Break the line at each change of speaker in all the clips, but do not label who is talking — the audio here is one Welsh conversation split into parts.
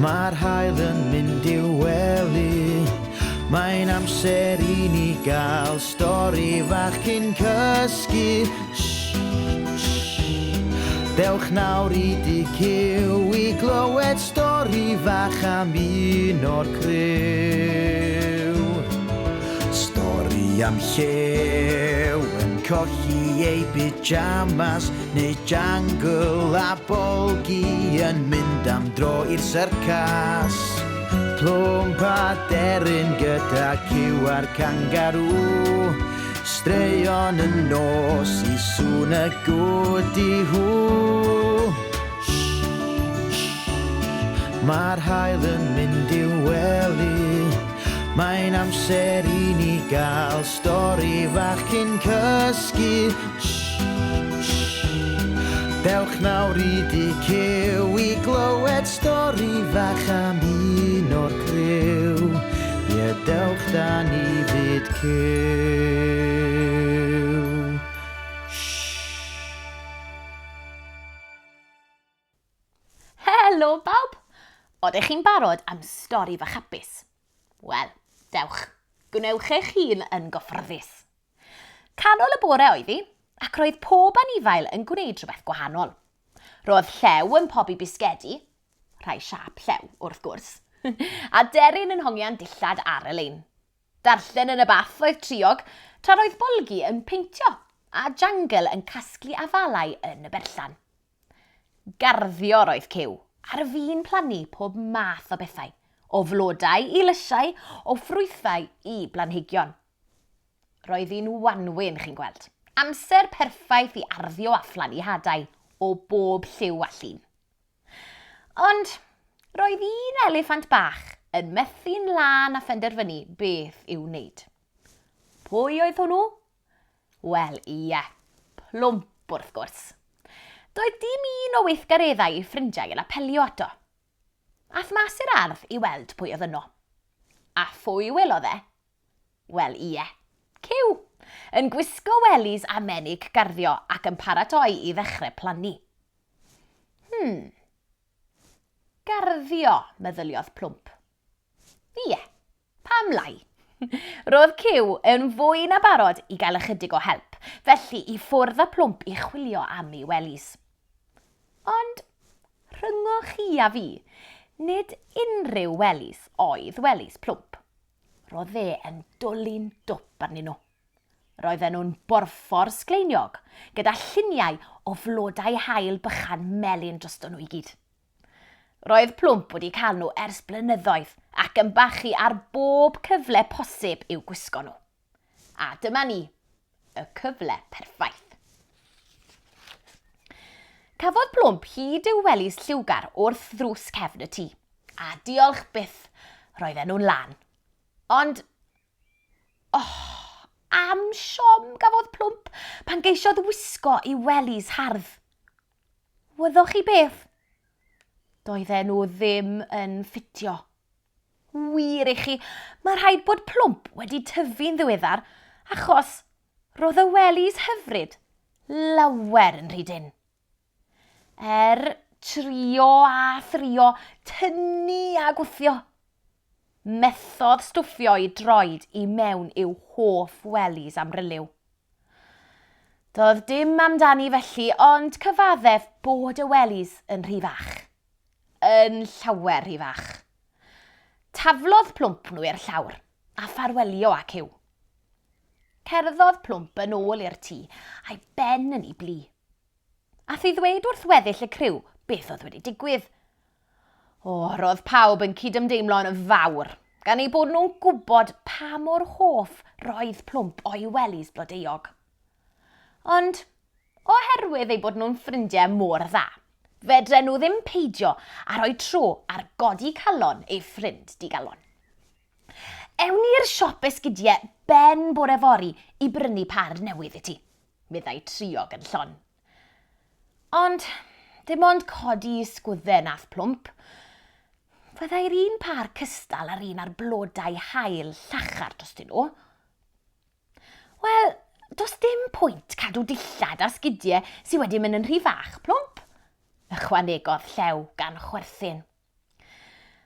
Mae'r haul yn mynd i'w wely. Mae'n amser i ni gael stori fach cyn cysgu. Shh, shh. Dewch nawr i dŷ Cyw i glywed stori fach am un o'r criw. Stori am llew yn colli ei pyjamas neu jangle a bolgi yn mynd am dro i'r syrcas. Plwmp a deryn gyda cyw a'r cangarŵ. Straeon y nos i sŵn y gwdi hw. Mae'r haul yn mynd i'w wely. Mae'n amser i ni gael stori fach cyn cysgu. Dewch nawr i dŷ Cyw i glywed stori fach am un o'r criw. Ie, dewch da ni fyd Cyw.
Helo bawb! Odych chi'n barod am stori fach hapus? Wel, dewch, gwnewch eich hun yn gyffyrddus. Canol y bore oedd hi, ac roedd pob anifail yn gwneud rhywbeth gwahanol. Roedd llew yn pobi bisgedi, rhai siâp llew, wrth gwrs, a deryn yn hongian dillad ar y lein. Darllen yn y bath oedd Triog, tra roedd Bolgi yn peintio, a Jangle yn casglu afalau yn y berllan. Garddio roedd Cyw, ar fin plannu pob math o bethau, o flodau i lysiau, o ffrwythau i blanhigion. Roedd hi'n wanwyn, chi'n gweld. Amser perffaith i arddio a phlannu hadau o bob lliw a llun. Ond roedd un eliffant bach yn methu'n lân a phenderfynu beth i'w wneud. Pwy oedd hwnnw? Wel, ie, Plwmp wrth gwrs. Doedd dim un o weithgareddau ei ffrindiau yn apelio ato. Ath mas i'r ardd i weld pwy oedd yno. A phwy welodd e? Wel, ie, Cyw! Yn gwisgo wellies a menig garddio ac yn paratoi i ddechrau plannu. Hmm. Garddio, meddyliodd Plwmp. Ie, pam lai? Roedd Cyw yn fwy na barod i gael ychydig o help, felly i ffwrdd â Plwmp i chwilio am ei wellies. Ond rhyngoch chi a fi, nid unrhyw wellies oedd wellies Plwmp. Roedd e yn dwlu'n dwp arnyn nhw. Roedden nhw'n borffor sgleiniog, gyda lluniau o flodau haul bychan melyn droston nhw i gyd. Roedd Plwmp wedi cael nhw ers blynyddoedd ac yn bachu ar bob cyfle posib i'w gwisgo nhw. A dyma ni, y cyfle perffaith. Cafodd Plwmp hyd i'w wellies lliwgar wrth ddrws cefn y tŷ, a diolch byth, roedden nhw'n lân. Ond Oh, am siom gafodd Plwmp pan geisiodd wisgo i wellies hardd. Wyddoch chi beth? Doedden nhw ddim yn ffitio. Wir i chi, mae rhaid bod Plwmp wedi tyfu'n ddiweddar achos roedd y wellies hyfryd lawer yn rhy dynn. Er trio a thrio, tynnu a gwthio. Methodd stwffio'i droed i mewn i'w hoff wellies amryliw. Doedd dim amdani felly ond cyfaddef bod y wellies yn rhy fach. Yn llawer rhy fach. Taflodd Plwmp nhw i'r llawr a ffarwelio â Cyw. Cerddodd Plwmp yn ôl i'r tŷ a'i ben yn ei blu. Ath i ddweud wrth weddill y criw beth oedd wedi digwydd. O, roedd pawb yn cydymdeimlo'n fawr, gan eu bod nhw'n gwybod pa mor hoff roedd Plwmp o'i wellies blodeuog. Ond, oherwydd eu bod nhw'n ffrindiau mor dda, fedren nhw ddim peidio â rhoi tro ar godi calon eu ffrind digalon. Ewn ni i'r siop esgidiau ben bore fory i brynu pâr newydd i ti. meddai Triog yn llon. Ond dim ond codi sgwdde nath Plwmp. Fyddai'r un pâr cystal â'r un â'r blodau haul llachar drostyn nhw. Wel, does dim pwynt cadw dillad a sgidiau sydd wedi mynd yn rhy fach, Plwmp, ychwanegodd Llew gan chwerthin.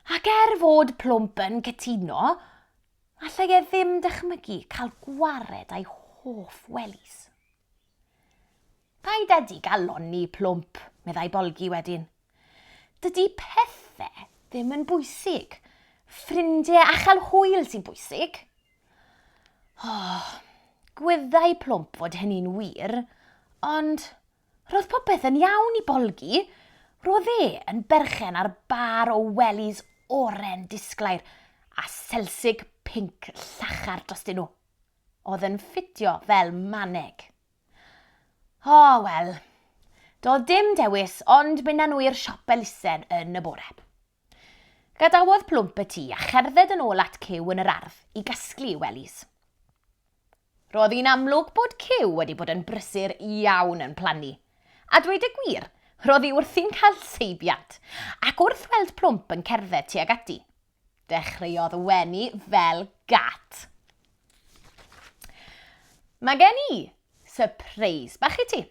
Ac er fod Plwmp yn cytuno, allai e ddim dychmygu cael gwared â'i hoff wellies. Paid â digalonni, Plwmp, meddai Bolgi wedyn. Dydy pethe ddim yn bwysig. Ffrindiau a chael hwyl sy'n bwysig. Oh, gwyddai Plwmp fod hynny'n wir, ond roedd popeth yn iawn i Bolgi. Roedd e yn berchen ar bar o wellies oren disglair a selsig pinc llachar drostyn nhw. Oedd yn ffitio fel maneg. O, wel, doedd dim dewis ond mynd â nhw i'r siop elusen yn y bore. Gadawodd Plwmp y tŷ a cherdded yn ôl at Cyw yn yr ardd i gasglu ei wellies. Roedd hi'n amlwg bod Cyw wedi bod yn brysur iawn yn plannu. A dweud y gwir, roedd hi wrthi'n cael seibiant, ac wrth weld Plwmp yn cerdded tuag ati, Dechreuodd wenu fel gat. Mae gen i sypreis bach i ti,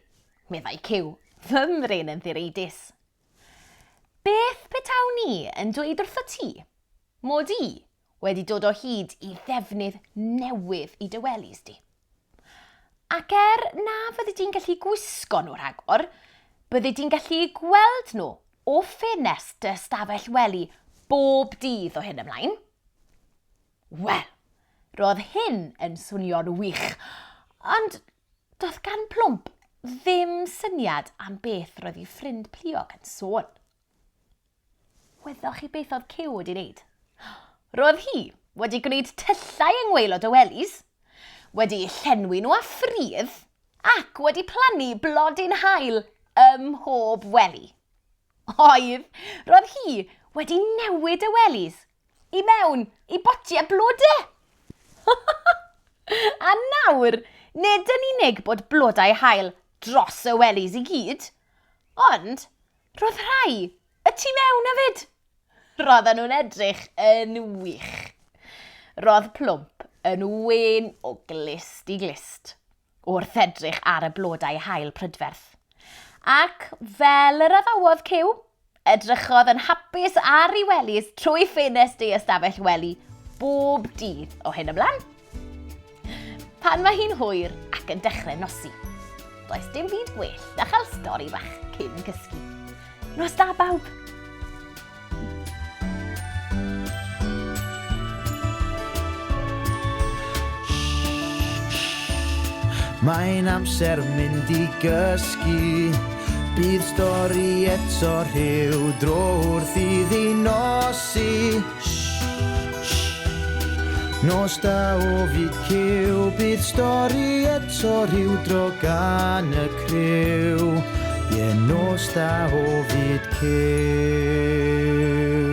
meddai Cyw, fy mryn yn ddireidus. Beth petawn i yn dweud wrtho ti mod i wedi dod o hyd i ddefnydd newydd i dy wellies di? Ac er na fyddi di'n gallu gwisgo nhw rhagor, byddi di'n gallu gweld nhw o ffenest dy ystafell wely bob dydd o hyn ymlaen. Wel, roedd hyn yn swnio'n wych, ond doedd gan Plwmp ddim syniad am beth roedd ei ffrind pluog yn sôn. Wyddoch chi beth oedd Cyw wedi wneud? Roedd hi wedi gwneud tyllau yng ngwaelod y wellies, wedi llenwi nhw â phridd ac wedi plannu blodyn haul ym mhob wely. Oedd, roedd hi wedi newid y wellies i mewn i botiau blode. A nawr, nid yn unig bod blodau haul dros y wellies i gyd, ond Roedd rhai y tu mewn hefyd. Roedden nhw'n edrych yn wych. Roedd Plwmp yn wên o glust i glust wrth edrych ar y blodau haul prydferth. Ac fel yr addawodd Cyw, edrychodd yn hapus ar ei wellies trwy ffenest ei ystafell wely bob dydd o hyn ymlaen. Pan mae hi'n hwyr ac yn dechrau nosi, does dim byd gwell na chael stori fach cyn cysgu. Nos da bawb!
Mae'n amser mynd i gysgu. Bydd stori eto rhyw dro wrth iddi nosi. Nos da o fyd cyw, bydd stori eto rhyw dro gan y criw. Ie, nos da o fyd cyw.